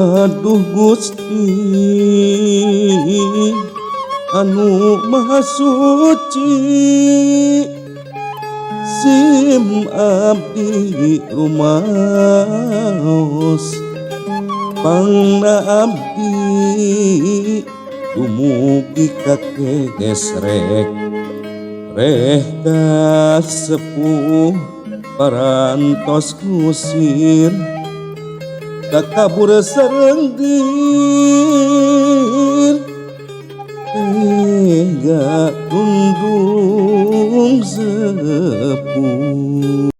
Aduh Gusti anu Maha Suci, sim abdi rumaos, pangna abdi dumugi ka kesrek reh ka sepuh parantos ngusir kakabur sareng dir tega tundung sepuh.